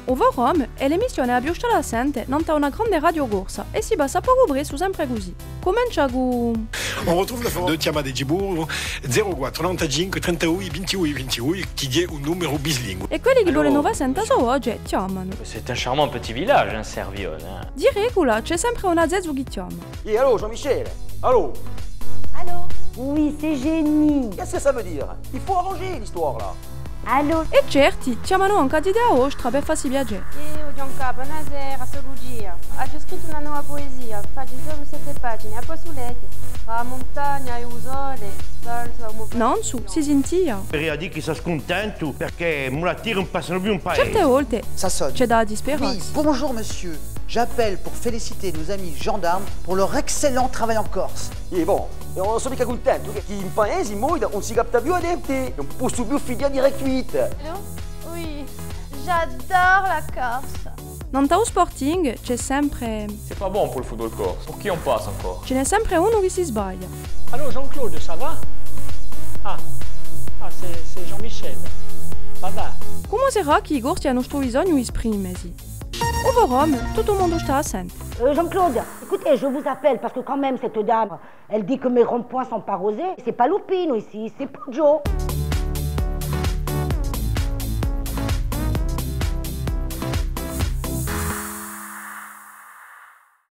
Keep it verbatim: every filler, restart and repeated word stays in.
U Forum hè l'emissione a più stata à sente nant'à una grande radio corsa è si passa pocu pressu sempre cusì. Cumencia cù... On retrouve le forum. Dui chjamate di puru, zero quattru novantacinque trentadui vintidui vintidui, chì hè un numeru bislinguu. È quelli chì volenu fà sente a so voce, chjamanu. C'est un charmant petit village, hein, Serviol, hein. Di regula ci hè sempre un azzezu chì chjama. Eh, allô, Jean-Michel ? Allô ? Allô ? Oui, c'est Jenny. Qu'est-ce que ça veut dire ? Il faut arranger l'histoire, là. Allô ? È certi chjamanu ancu à dite a vostra per fassi piacè. Eiu, Ghjuvan Capa, bonasera, sò Lucia. Aghju scrittu una nova puesia, faci solu sette pagine, a possu leghje? A muntagna è u sole, salsa, u mo... Nanzu si sintia. Vene à dì chì sò scuntentu perchè i mulattieri ùn passanu più in paese. Certe volte ci hè da disperazza. Oui, bonjour monsieur. J'appelle pour féliciter nos amis gendarmes pour leur excellent travail en Corse. Eh bon, è ùn sò micca cuntentu chì, chì in paese in Moita ùn si capta più a denti, ùn possu più fighjà Direct Huit. Allô ? Oui, j'adore la Corse. Nant'à u Sporting ci hè sempre... C'est pas bon pour le football corse. Pour qui on passe encore ? Ci n'hè sempre unu chì si sbaglia. Allô, Jean-Claude, ça va ? Ah, ah, c'est, c'est Jean-Michel. Ça va ? Cumu serà chì i Corsi anu stu bisognu d'esprimesi ? U Forum, tuttu u mondu stà à sente. Euh, Jean-Claude, écoutez, je vous appelle parce que quand même, cette dame, elle dit que mes ronds-points sont pas rosés. C'est pas Lupino ici, c'est Poggio.